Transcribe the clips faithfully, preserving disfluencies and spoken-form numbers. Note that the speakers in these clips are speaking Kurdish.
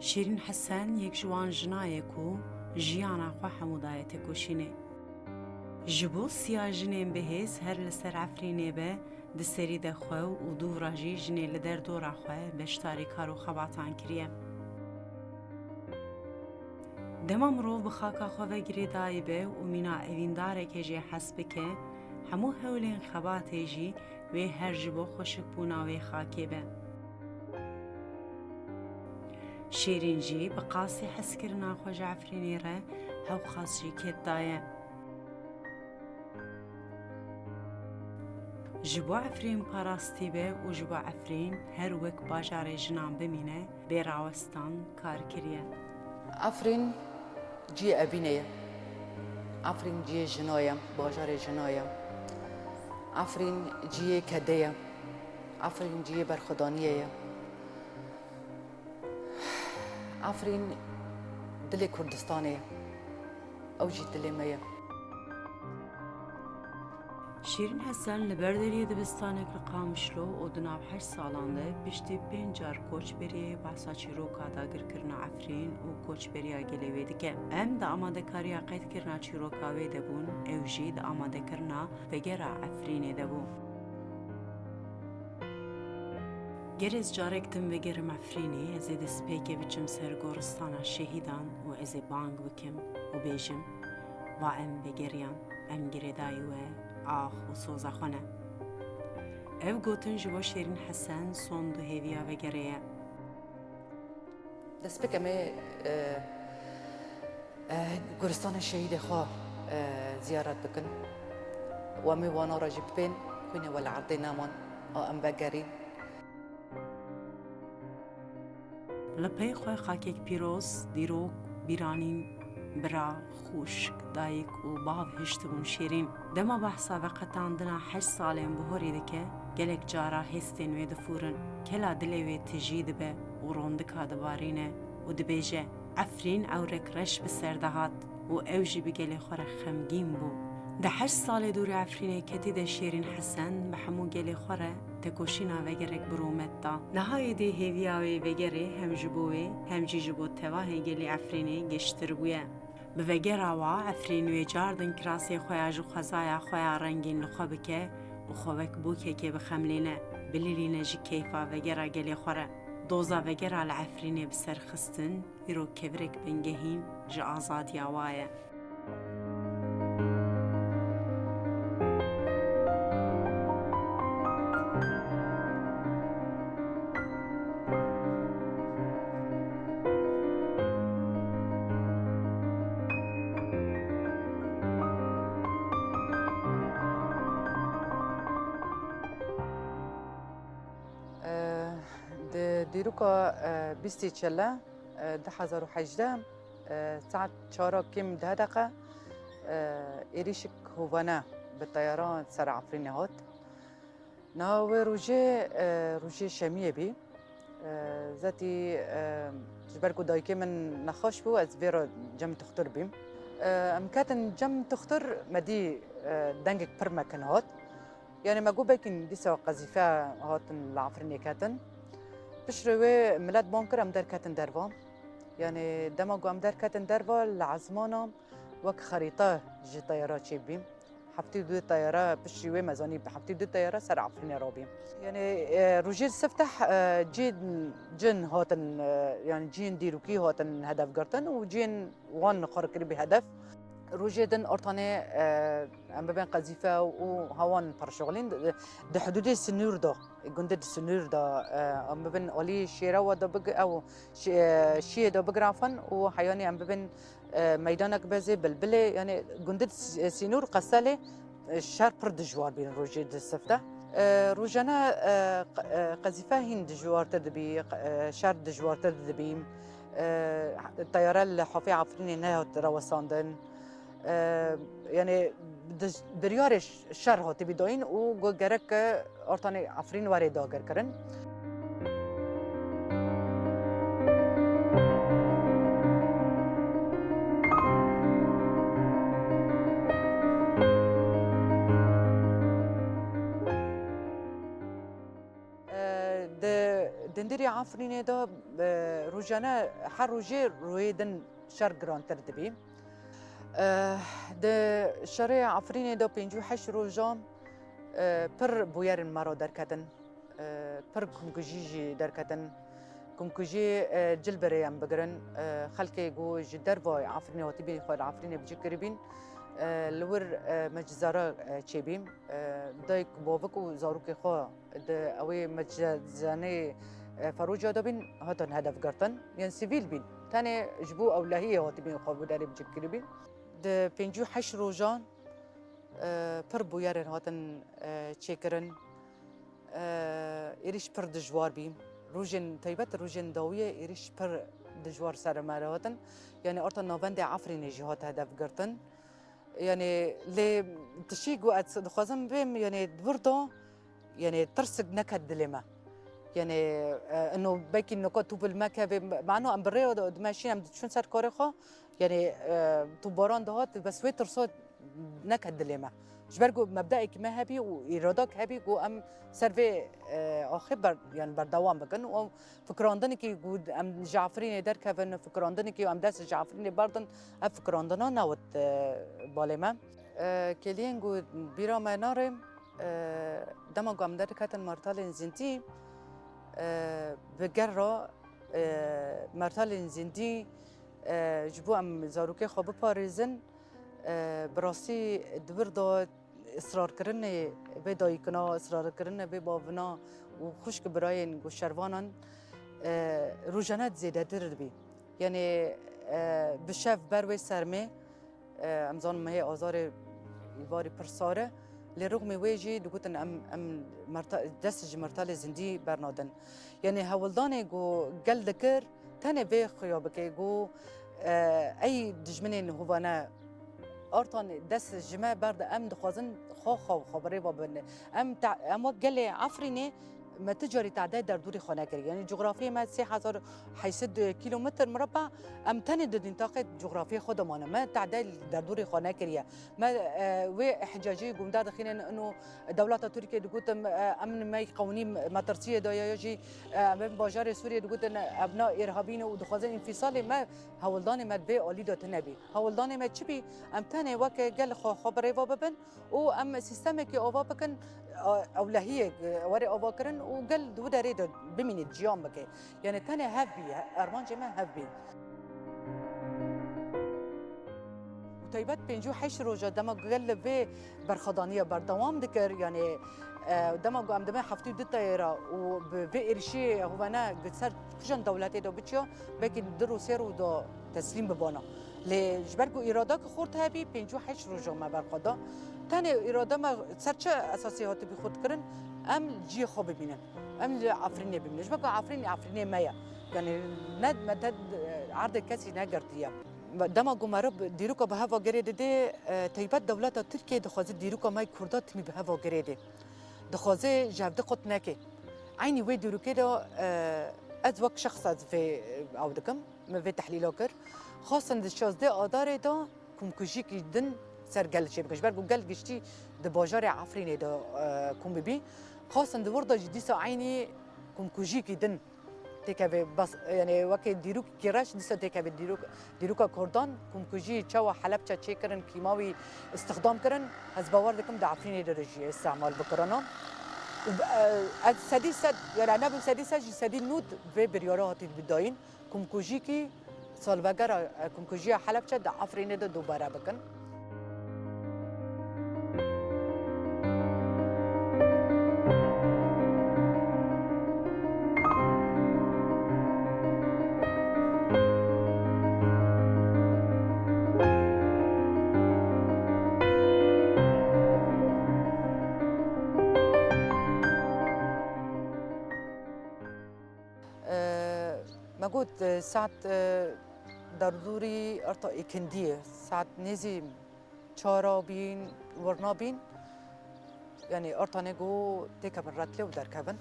Şêrîn Hesen yek ji wan jina ye ku jiyana xwe hemû daye têkoşînê. Ji bo siya jinên bihêz her li ser Efrînê be, di serî de xwe û dûvra jî jinê li derdora xwe beşdarî kar û xebatan kiriye. Dema mirov bi xaka xwe ve girêdayî be û mîna evîndareke jê hez bike, hemû hewlên xebatê jî wê her ji bo xweşikbûna wê xakê be. Şêrîn jî bi qasî hezkirina xwe ji Efrînê re hewqas jî kêt daye. Ji bo Efrîn parastî be û ji bo Efrîn her wek bajarê jinan bimîne, bê rawestan kar kiriye. Efrîn cihê evînê ye. Efrîn cihê jina ye, bajarê jina ye. Efrîn cihê kedê ye. Efrîn cihê berxwedaniyê ye. Efrîn dilê Kurdistanê ye. Ew jî dilê me ye. Şîrîn Hesen li ber deriyê dibistanek li Qamişlo û di nav heşt salan de piştî pênc car koçberiyê behsa çîroka dagirkirina Efrîn û koçberiya gelê wê dike. Em di amadekariya qeydkirina çîroka wê de bûn, ew jî di amadekirina vegera Efrînê de bû. Ger ez carek din vegerim Efrînê, ez ê destpêkê biçim ser goristana şehîdan û ez ê bang bikim û bêjim, va em vegeriyan, em girêdayî we ax û soza xwe ne. Ev gotin ji bo Şêrîn Hesen sond û hêviya vegerê ye. Destpêk em ê, e, e, goristanê şehîdê xwe, e, ziyaret bikin. Û em ê wana re jî bibên, xwînê we li erdê neman, a em vegerîn. Li pey xwe xakek pîroz, dîrok, bîranîn, bira, xwişk, dayik û bav hiştibûn Şêrîn. Dema behsa veqetandina heşt salên bihorî dike, gelek cara hêstên wê difûrin. Kela dilê wê tijî dibe û rondika dibarîne û dibêje, Efrîn ewrek reş bi ser de hat û ew jî bi gelê xwe re xemgîn bû. Di heşt salê dûrê Efrînê ketî de Şêrîn Hesen bi hemû gelê xwe re tekoşîna vegerek bi rûmet da. Niha êdî hêviya wê vegerê hem ji bo wê, hem jî ji bo tevahê gelê Efrînê geştir bûye. Bi vegera wa, Efrîn wê cardin kirasê xwe ya ji xwezaya xwe ya rengîn li xwe bike û xwe wek bûkekê bixemlîne, bilîlîne ji keyfa vegera gelê xwe re. Doza vegera li Efrînê bi ser xistin, îro kevirek bingehîn ji azadiya wa ye. Di dîroka, e, bîstê Çelle, e, du hezar û hejdeh, e, saet çara kêm deh deqe, e, êrîşik hovane bi teyara ser Efrînê hat. Niha wê rojê, e, rojê şemiyê bî. E, zetî, e, ji ber ku dayikê min nexweş bû, ez vê re cem tuxtur bîm. E, em ketin cem tuxtur, me dî, e, dengek pir mekin hat. Yanî me got belkî dîsa qezîfe hatin li Efrînê ketin. Piştre wê milet bang kir, em derketin derva. Yanî dema ku em derketin derva, li ezmana wek xerîte ji teyara çêbî. Heftê û du teyara piştî wê me zanî heftê û du teyara ser Efrînê rabî. Yanî, e, rojê sifteh, e, cihên cin hatin, e, yanî cihên dîrokî hatin hedef girtin û cihên wan xwe kiribî hedef. Rojê din ortanê, e, em bibên qezîfe û hewan pir şixulîn di, di hidûdê sinûr de, gundê di sinûr de, e, em bibin alî şêra we de big-, ew şi-, e, şiyê de bigirafin û heyanî em bibin, e, meydanek bezê bilbilê, yanî gundê di s-, e, sînûr qeselê, e, şer pir dijwar bîn rojê di sifte. E, rojane, e, q-, e, qezîfe hîn dijwartir dibî, e, şer dijwartir dibî. E, teyare li hafê Efrînê nehate rawestandin. E, yanî di, biryarê ş-, şer hatibî dayîn û got gerek ke ortanê Efrîn were dagirkirin. E, di Di hundirê Efrînê de, e, rojane her rojê rûyê din şer girantir dibî. E, di şerê Efrînê de pêncî û heşt rojan, e, pir bûyerên me re derketin. E, pir kumkujî jî derketin. Kumkujî, e, cilberê em bigirin. E, xelkê ku ji derva Efrînê hatibî xwe li Efrînê bi cih kiribîn, e, li wir, e, mecizara, e, çêbî. E, dayik, bavik û zarokê xwe di ewê mecizanê, e, Feroca de bîn, hatin hedef girtin. Yên sivîl bîn. Tenê ji bo ewlehiyê hatibîn xwe bi derê bi cih kiribîn. Di pêncî û heşt rojan, e, pir bûyerên hatin, e, çêkirin. E, êrîş pir dijwar bî. Rojên taybet, rojên dawiyê êrîş pir dijwar ser me re hatin. Yanî orta navendê Efrînê jî hat hedef girtin. Yanî lê tiştî ku ez dixwazim bêm, yanî di wir de, yanî tirsik neket dilê me. Yanî, e, ino belkî nika tu bil me kevê, mano em bi rê de dimeşîn, em diçûn ser karê xwe. Yanî, e, tu baran dihat, bes wê tirsa neket dilê me. Ji ber ku mebdaekî me hebî û îradak hebî ku em ser vê, e, axê ber-, yanî berdewam bikin û fikirandinekî ku em ji Efrînê derkevin, fikirandinekî em dest ji Efrînê berdin, ev fikirandina newt, e, balê me. E, kêliyên ku bîra me nare, e, dema ku em derketin mertalên zindî, e, bi ger re, e, mertalên zindî, e, ji bo em zarokê xwe biparêzin, e, bi rastî di wir de israrkirinê vê dayikina, israrkirinê vê bavina û xwişk birayên ku şervanan, e, rojane zêdetir dibî. Yanî, e, bi şev ber wê sermê, e, em zanin mehê azarê îvarî pir sar e. Lê rixmê wê jî digotin em, em merta-, dest ji mertalê zindî bernadin. Yanî hewldanê ku gel dikir, tenê vê xuya bike ku, e, ey dijminên hovane artan dest ji me berde, em dixwazin xwe, xwe, xwe bi rê ve bibin. Em te-, em wek gelê Efrînê me ti carî tadayê derdorê xwe nekiriye. Yanî cografiyê me sê hezar heyt sed kilometr mireba, em tenê di nîntaqê cografiyê xwe de mane. Me tadayê derdorê xwe nekiriye. Me, e, wê ihticacê gunda dixînin ino dewleta Tirkiye digotin, e, em me qewnî metirsiyê de ya, ya jî, e, em bajarê Sûriyê digotin, e, evna îrhabî ne û dixwazin înfîsalê me, hewldanê me di vê alî de tune bî. Hewldanê me çi bî? Em tenê weke gel xwe, xwe bi rê ve bibin. Û em sîstemekî ava bikin, a, ewlehiyê, e, were avakirin û gel di wî derê de bimîne, ciyan bike. Yanî tenê hev bî, he-, armancê me hev bî. Û taybet pêncî û heşt roja dema gel li vê berxwedaniya berdewam dikir, yanî, e, dema ku em dibin heftê û du teyara û bi vê êrişî hovane ser kîjan dewletê de biçiya, belkî di rû sê rû de teslîm bibana. Lê ji ber ku îradeke xurt hebî, pêncî û heşt roja me berxwe da. Tenê îrade me ser çi esasî hatibî xurt kirin? Em cihê xwe bibînin. Em li Efrînê bimînin. Ji ber ku Efrîn, Efrînê me ye. Yanî ne, me te erdê kesî negirtiye. Dema ku meriv dîroka bi heva girê didê, e, taybet dewleta Tirkiyê dixwaze dîroka me Kurda timî bi heva girê dê. Dixwaze ji hevdî qut neke. Eynî wê dîrokê de, e, ez wek şexs ez vê, e, ew dikim. Me vê tehlîla kir. Xwestin di şazdeh Adarê de komkujiyekî din ser gel çêbikin. Ji ber ku gel giştî di bajarê Efrînê de, e, kom bibî. Xwestin di wir de jî dîsa eynî komkujiyekî din têkeve, bas, yanî weke dîrokekî reş dîsa têkeve dîrok, dîroka Kurdan, komkujî çawa Helebçe çêkirin, kîmawî îstixdam kirin, ez bawer dikim di Efrînê de jî îstihmal bikirana. Û, e, ez sedî sed, yanî nebim sedî sed jî sedî nod vê biryara hatî bidayîn. Komkujîkî salvegera, e, komkujiya Helebçe di Efrînê de dubare bikin. E, me got, e, saet, e, derdorî erta îkindiyê, saet nêzî çara bîn, wirna bîn. Yanî ertanê got têkevin retlê û derkevin.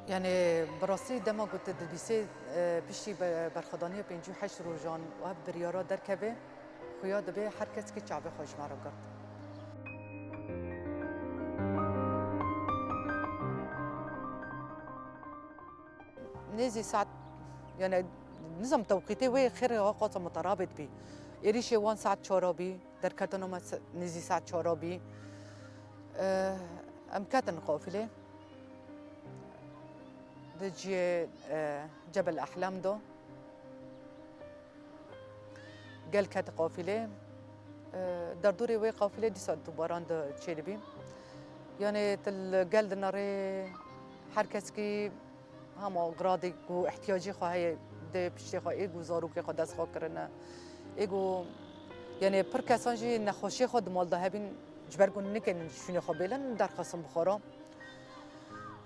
Yanî bi rastî dema got dibîsê, e, piştî be-, berxwedaniya pêncî û heşt rojan û ev biryara derkeve, xuya dibe her kesekî çavê xwe ji me re girt. Nêzî saet, yani nizam tewqîtê wê xêrê ha qasa muterabit bî. Êrîşê wan saet çara bî, derketina me se-, nêzî saet çara bî. E, em ketin qafilê. Di ciyê, e, Cebel Ehlem de. Gel ket qafilê. E, derdorê wê qafilê dîsa tu baran de çêdibî. Yani til gel dinarê her keskî hema gradê ku ihtiyacê xwe heye dê piştê xwe ê ku zarokê xwe dest xwe kirine. Ê ku yani pir kesan jî nexweşiyê xwe di mal de hebîn ji ber ku nikên şûnê xwe bêlin derxistin bi xwe re.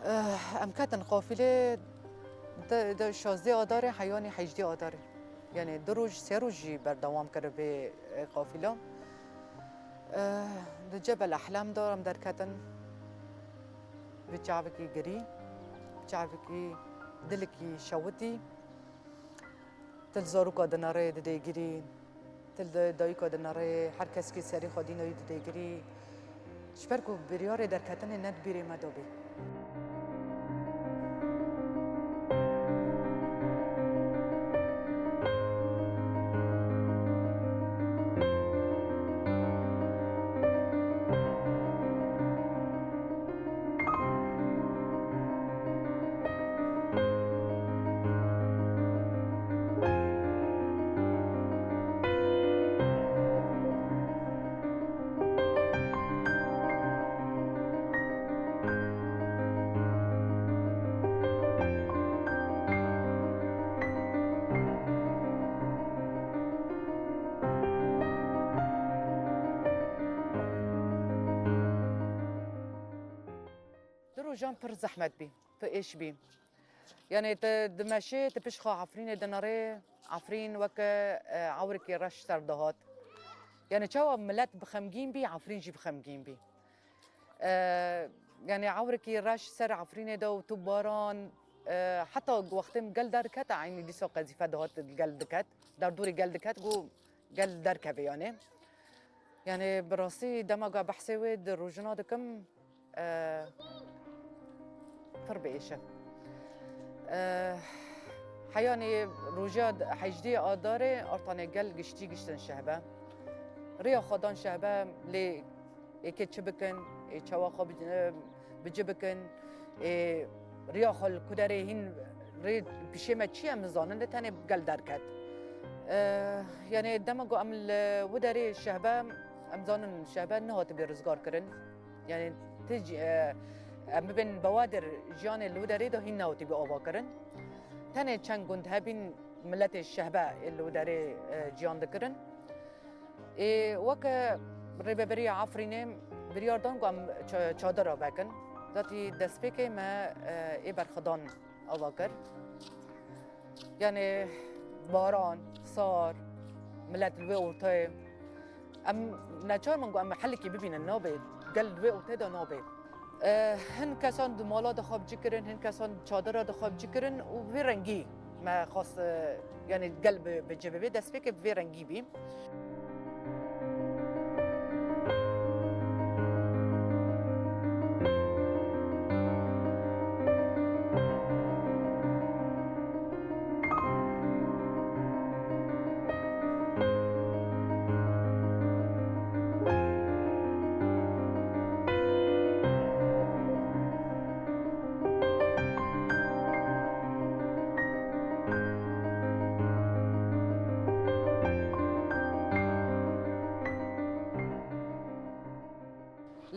Eh, em ketin qafilê de, de şazdê adarê heyanî hejdê adarê. Yani du roj, sê roj jî berdewam kir vê, e, qafîla. Eh, di Cebel Ehlem de em derketin. Bi çavekî girî, bi çavekî dilekî şewitî. Til zaroka dinere didê girî. Til de dayika dinere, her keskî serê xwe dînayî didê girî. Ji ber ku biryarê derketinê ne di bîrê me de bî. Du rojan pir zehmet bî, pir êş bî. Yani tu dimeşê, tu pişt xwe Efrînê dinarê, Efrîn weke, e, ewrekî reş ser dihat. Yani çawa milet bi xemgîn bî, Efrîn jî bi xemgîn bî. E, yani ewrekî reş ser Efrînê de û tu baran, e, heta wextê gel derket, eynî dîsa qezîfe dihat gel diket, derdorê gel diket, ku gel derkeve yani. Yani bi rastî dema ku behsê wê di rojina dikim, e, pir bi êş e. E, heyanî roja hejdê adarê artanê gel giştî giştin şehbe. Riya xwe dan şehbe lê ê kê çi bikin, ê çawa xwe bi, bi ci bikin, ê riya xwe li ku derê hîn rê pişê me çi ye, em nizanin, lê tenê gel derket. E, yani dema ku em li wi derê şehbe, em zanin şehbe nehatibî rizgar kirin. Yani ti c-, e, em bibên bewadir jiyanê li wi derê de hîn nehatibî ava kirin. Tenê çend gund hebîn miletê şehbe ê li wi derê, e, ciyan dikirin. Ê, weke Rêveberiya Efrînê biryar dan ku em ça-, çadira vekin. Zatî destpêkê me, e, ê berxwedan ava kir. Yani baran, sar, milet li wê ortayê. Em neçar min ku em helekî bibînin, nabe. Gel li wê ortê de nabe. Eh, hin kesan di mala de xwe bi cî kirin, hin kesan çadira de xwe bi cî kirin û bi vî rengî me xwest, eh, yani gel bi, bi cî bibê, destpêkê bi vî rengî bî.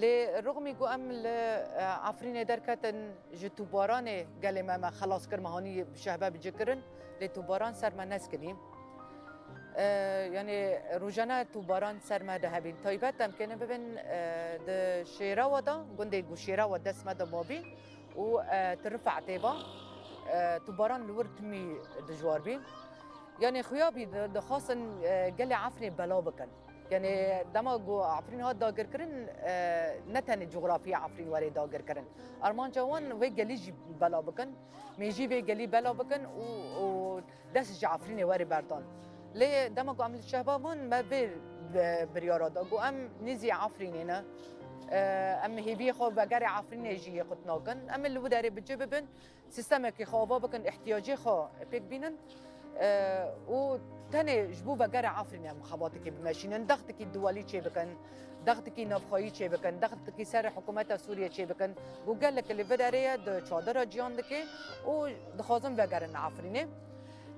Lê rixmî ku em li, e, Efrînê derketin, ji tûbaranê gelê me me xelas kir, me hanî bi şehbe bi cî kirin, lê tûbaran ser me neskinî. E, yanî rojane tûbaran ser me de hebîn. Taybet em kêne bibin, e, di Şêrewa de, gundê ku Şêrewa dest me de mabî û, e, ti Rifetê va, e, tûbaran li wir timî dijwar bî. Yanî xuya bî di-, dixwastin, e, gelê Efrînê bela bikin. Yanî dema ku Efrîn hat dagirkirin, e, ne tenê coxrafiya Efrîn were dagirkirin. Armanca wan wê gelî jî bela bikin, mêjî vê gelî bela bikin û, û dest ji Efrînê were berdan. Lê dema ku em li şehba bûn, me vê, e, biryara da ku em nêzî Efrînê ne, Em hêviyê xwe vegerê Efrînê jî yê qut nakin. Em ê li wî derê bi cih bibin, sîstemekê xwe ava bikin, ihtiyacê xwe pêk bînin. Û tenê ji bo vegerê Efrînê em xebatekê bimeşînin, dextekî duwelî çêbikin, dextekî navxweyî çêbikin, dextekî ser hikûmeta Sûriyê çêbikin. Ku gelek li vê derê ye, di çadira ciyan dike û dixwazin vegerin Efrînê.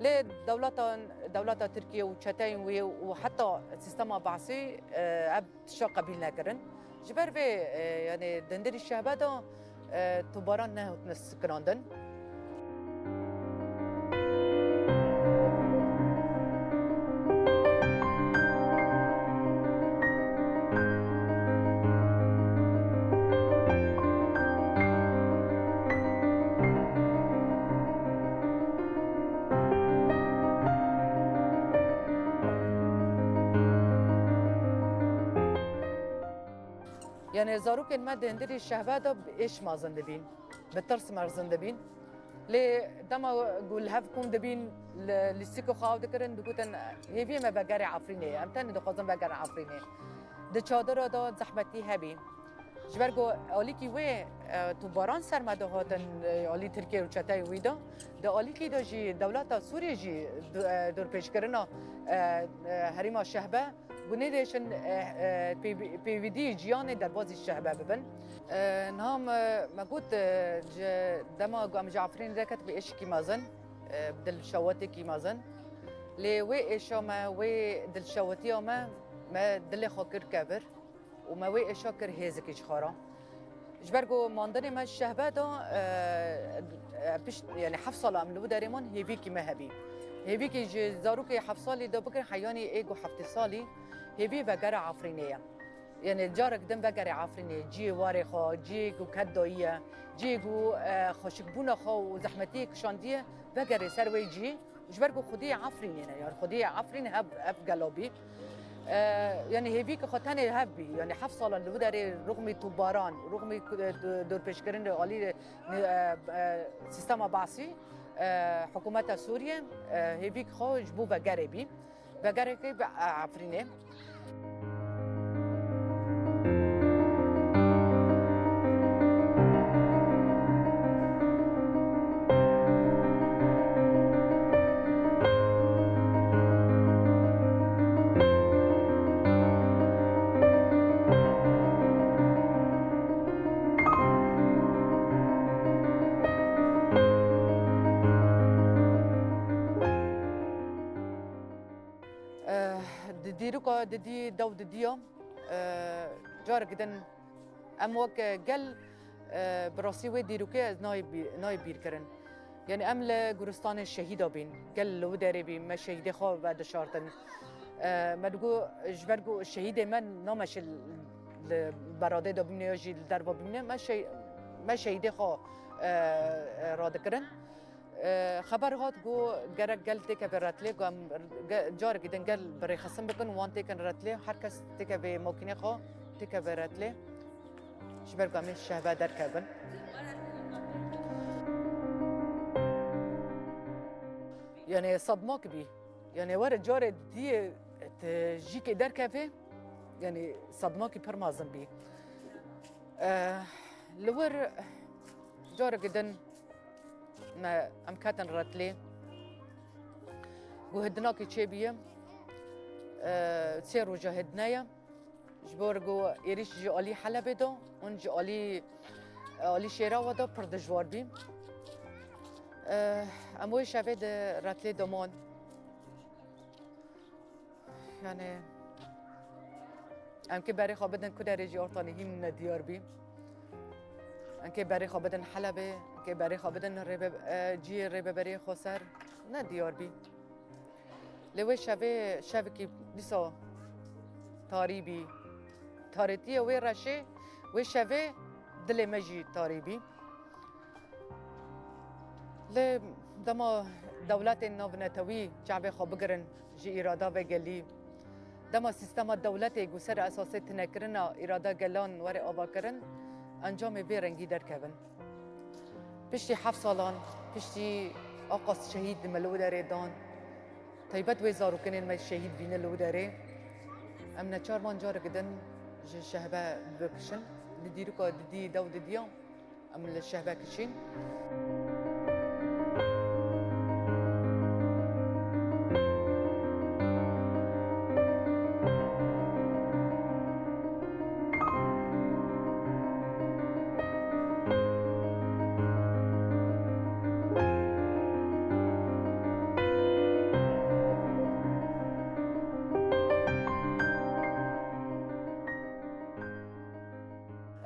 Lê dewleta, dewleta Tirkiye û çeteyên wê û heta sîstema Beesî, e, ev tişta qebîl nekirin. Ji ber vê, e, yanî di hundirî Şehbe de, e, tûbaran nehotine sekinandin. Yanî zarokên me di hundirî Şehbe de bi êş mezin dibîn, bi tirs mezin dibîn. Lê dema ku li hev kom dibîn, li lîstikê xwe av dikirin, digotin, hêviyê me vegerê Efrînê ye, em tenê dixwazin vegerin Efrînê. Di çadira de zehmetî hebî. Ji ber ku alîkî wê, e, tûbaran ser me dihatin, e, alî Tirkiye û çeteyê wî de, di alîkî de jî dewleta Sûriyê jî du-, e, dorpêçkirina, e, e, herêma Şehbe, ku nêdêşin, e, e, pêv-, pêvîdî ciyanê derbazî Şehbe bibin. E, niha me, me got, e, ji dema ku em ji Efrînê derket bi êşikî mezin, e, bi dilşewatêkî mezin. Lê wê êşa me, wê dilşewatiya me, me dilê xwe kir kevir. Û me wê êşa kir hêzekî ji xwe re. Ji ber ku mandinê me ji Şehbe de, e, e, pişt, yanî heft sala em li wî derê man, hêvîkî me hebî. Hêvîkî ji zarokê heft salî de bigir heyanî ê ku heftê salî hêvî vegera Efrînê ye. Yanî carek din vegerê Efrînê, cihê warê xwe, cihê ku ket dayî ye, cihê ku, e, xweşikbûna xwe û zehmetiyê kişandiye, vegerê ser wê cihê. Ji ber ku xwediyê Efrînê ne, yan xwediyê Efrîn hev, hev gela bî. E, yanî hêvî ki xwe tenê hev bî, yanî heft sala li wî derê ruxmî tûbaran, ruxmî ku, e, du-, dorpêçkirin li alî, e, e, sîstema Beesî, e, hikûmeta Sûriyê, e, hêvî ki xwe ji bo vegerê bî. Vegerekê bi, e, Efrînê. Eh, di dîroka didî, dew didiya, eh, carek din em wek gel, eh, bi rastî wê dîrokê ez nayê bî-, nayê bîr kirin. Yanî em li goristanê şehîda bîn, gel li wî derê bîn, me şehîdê xwe vedişartin. Eh, me digot, ji ber ku şehîdê me nameşe li beradê de bimîne ya jî li derva bimîne, me şe-, me şehîdê xwe, eh, eh, radikirin. E, xeber hat ku gerek gel têkeve Retlê, ku em ge-, carekî din gel bi rêxistin bikin, wan têkin Retlê, her kes têkeve makînê xwe, têkeve Retlê. Ji ber ku em ê şehve derkevin. Yanî sedmak bî. Yanî were carê diyê te jîkê derkevê, yanî sedmakî pir mezin bî. E, li wir carekî din Me, em ketin Retlê. Guhidinakê çêbûye. E, sê roja hidine ye. Ji bo ku êrîş ji alî Helebê de û ji alî, alî Şêrawa de pir dijwar bî. E, em wê şevê di Retlê de man. Yani, em kê berê xwe bidin ku derê jî ortanî hîn nediyar bî. Em kê berê xwe bidin Helebê, em kê berê xwe bidin rêbe-, e, cihê rêveberê xwe ser nediyar bî. Lê wê şevê şevekî dîsa tarî bî. Tarîtiya wê reşê, wê şevê dilê me jî tarî bî. Lê dema dewletên navnetewî çavê xwe bigirin ji îrada ve gelî, dema sîstema dewletê ku ser esasê tinekirina îrada gelan were avakirin, encamê vê rengî derkevin. Piştî heft salan, piştî aqas şehîd me li wê derê dan, taybet wê zarokinên me şehîd bîne li wê derê, em neçar man carek din Ji şehbe bikişin, li dîrika didî dew didiya, em li şehbe kişîn.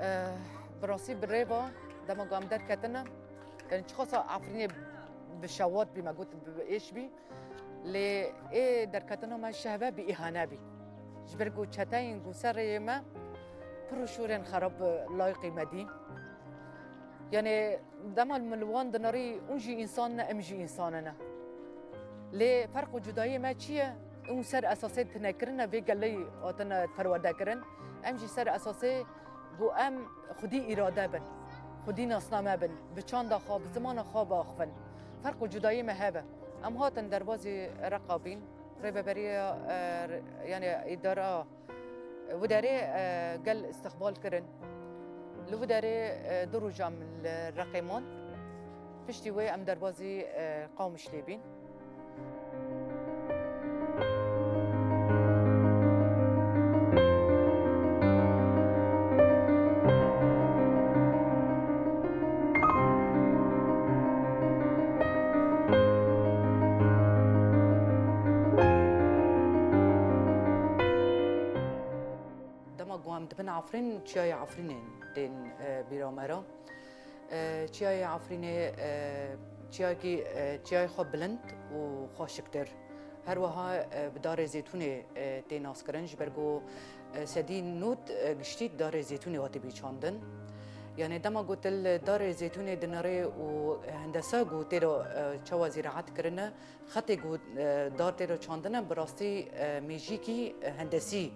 Eh, bi rastî bi rê ve dema ku em derketine, yani çiqasa Efrînê bi şewat bî, me got bi êş bî, lê ê derketina me şehve bi îhane bî. Ji ber ku çeteyên ku ser rêyê me pir û şûrên xerab layqî me dî. Yani dema min li wan dinirî, hûn jî însan ne, em jî însan ne. Lê ferq û cudayê me çi ye? Hûn ser esasê tune kirine vê gelê hatine perwerde kirin. Em jî ser esasê ku em xwedî îrade bin, xwedî nasname bin, bi çanda xwe, bi zimana xwe biaxivin. Ferq û cudayê me hev e. Em hatin derbazî Reqa bîn, rêveberiya, e, yani îdara wi derê, e, gel îstiqbal kirin. Li wi derê, e, du roja min li Reqê man. Piştî wê em derbazî, e, Qamişlê bîn. Dema ku em dibin Efrîn, çiyayê Efrînê tên, e, bîra me re. E, çiyayê Efrînê, e, çiyayekî, e, çiyayê xwe bilind û xweşiktir. Her wiha, e, bi darê zeytûnê, e, tê naskirin, ji ber ku, e, sedî nod, e, giştî darê zeytûnê hatibî çandin. Yani dema ku tu li darê zeytûnê dinirê û hendesa ku tê de, e, çawa zîraet kirine, xetê ku, e, dar tê de çandine, bi rastî, e, mêjîkî, e, hendesî,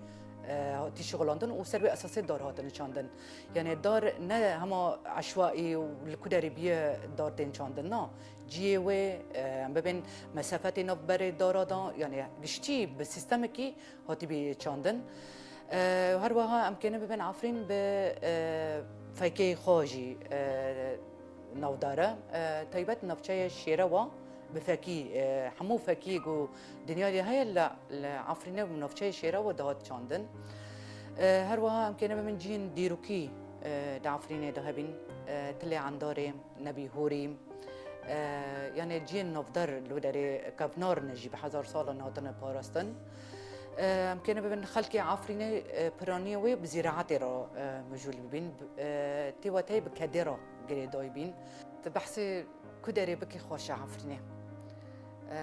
e, hatî şixulandin û ser wê esasê dar hatine çandin. Yani dar ne hema eşwaî û li ku derê bûye dar tên çandin, na. Cihê wê, e, em bibên mesafetê nav berê dara da, yani giştî bi sîstemekî hatibî çandin. E, her wiha em kêne bibên Efrîn bi, e, fekê xwe jî, e, navdar e. E, taybet navçeya Şêrewa bi fekî, e, hemû fekî ku dinyayê heye li, li Efrînê bi navçeya Şêrewa dihat çandin. E, her wiha em kêne bibin cihên dîrokî, e, di Efrînê de hebîn, e, Tilê Endarê, Nebî Hûrî, e, yani cihên navdar li wê derê kevnar ne jî bi hezar salan hatine parastin. E, em kêne bibin xelkê Efrînê, e, piraniyê wê bi zîraetê re, e, mijûl bibîn, bi, e, tê weteyê bi kedê re girêdayî bîn. Tu behsê ku derê bikî xweş e Efrînê. E,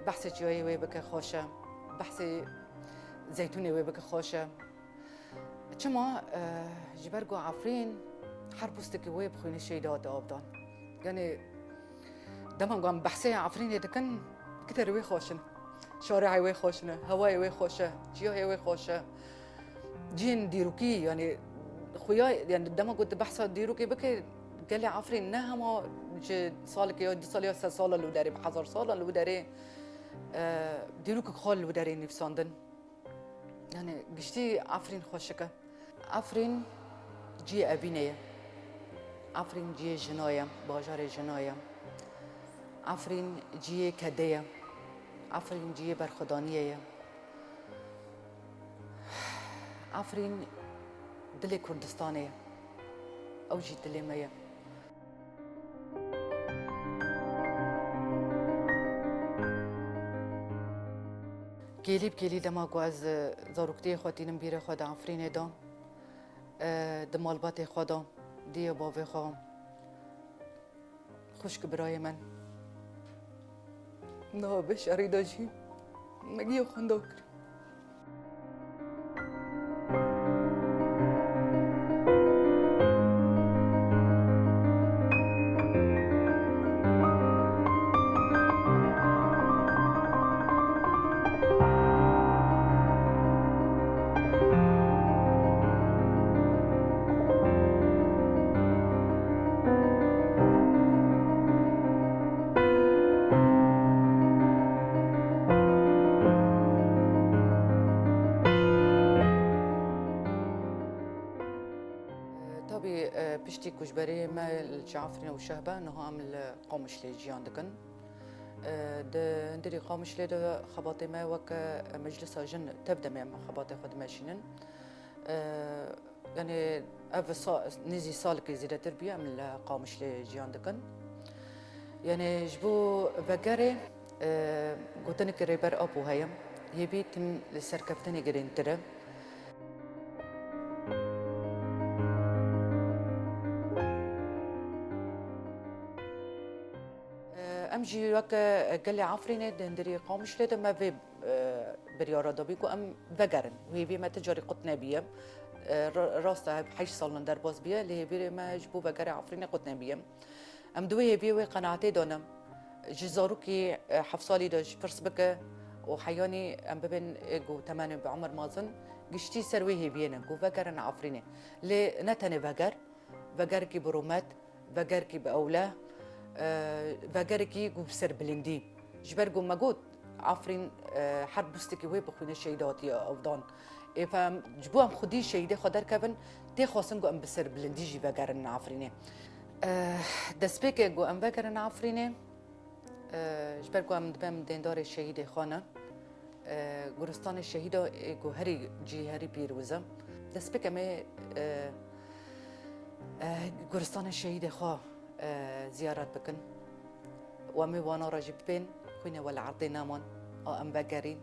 behsê çiyayê wê bike xweş e. Behsê zeytûnê wê bike xweş e. Çima? E, ji ber ku Efrîn her postekî wê bi xwînê şehîda hate avdan. Yani dema ku em behsê Efrînê dikin, gider wê xweş in. Şarihê wê xweş in, hewayê wê xweş e, çiyayê wê xweş e. Cihên dîrokî, yani xuya, yani dema ku tu behsa dîrokê bike, gelê Efrîn ne hema ji salekê ya du sal ya sed sala li wê derê, bi hezar sala li wê derê, e, dîrokek xwe li wê derê nivîsandin. Yani giştî Efrîn xweşik e. Efrîn cihê evînê ye. Efrîn cihê jina ye, bajarê jina ye. Efrîn cihê kedê ye. Efrîn cihê berxwedaniyê ye. Efrîn dilê Kurdistanê ye. Ew jî dilê me ye. Kêlî bi kêlî dema ku ez, e, zaroktiyê xwe tînim bîrê xwe di Efrînê de, e, di malbatê xwe de, diyê bavê xwe, xwişk birayê min, niha vê şerî de jî me giya xwe nda kir. Ji berê me li Cafrîn û Şehbe, niha em li Qamişlê jiyan dikin. E, di hundirî Qamişlê de xebatê me weke Meclisa Jin tev de me em xebatê xwe dimeşînin. E, yani ev sa-, nêzî salekê zêdetir bûye em li Qamişlê jiyan dikin. Yani ji bo vegerê, e, gotinek Rêber Apo heye. Hêvî tim li serkeftinê girîngtir e. Em jî weke gelê Efrînê di hundirî Qamişlê de me vê, e, biryara dabî ku em vegerin. Hêviyê me ti carî qut nebîye. E, ra-, rast e, heşt sal in derbas bîye, lê hêviyê me ji bo vegerê Efrînê qut nebîye. Em di wê hêviyê wê qenaetê de ne. Ji zarokî, e, heft salî de ji pirs bike û heyanî em bibên, e, ku temenê bi umir mezin, giştî ser wê hêviyê ne, ku vegerin Efrînê. Lê ne tenê veger, vegerekî bi rûmet, vegerekî bi ewle, e, vegerekî ku bi serbilindî. Ji ber ku me got, Efrîn, e, her bûstekî wê bi xwînê şehîd hatiye avdan. Ê, em, ji bo em xwedî şehîdê xwe derkevin, tê xwestin ku em bi serbilindî jî vegerin Efrînê. Eh, destpêkê ku em vegerin Efrînê, eh, ji ber ku em dibem dêndarê şehîdê xwe ne, eh, goristanê şehîda ê ku herî cî herî pîroz e. Destpêk em ê, eh, eh, goristanê şehîdê xwe, eh, ziyaret bikin. Û em ê wana re jî bibên, xwînê we li erdê neman, a em vegerîn.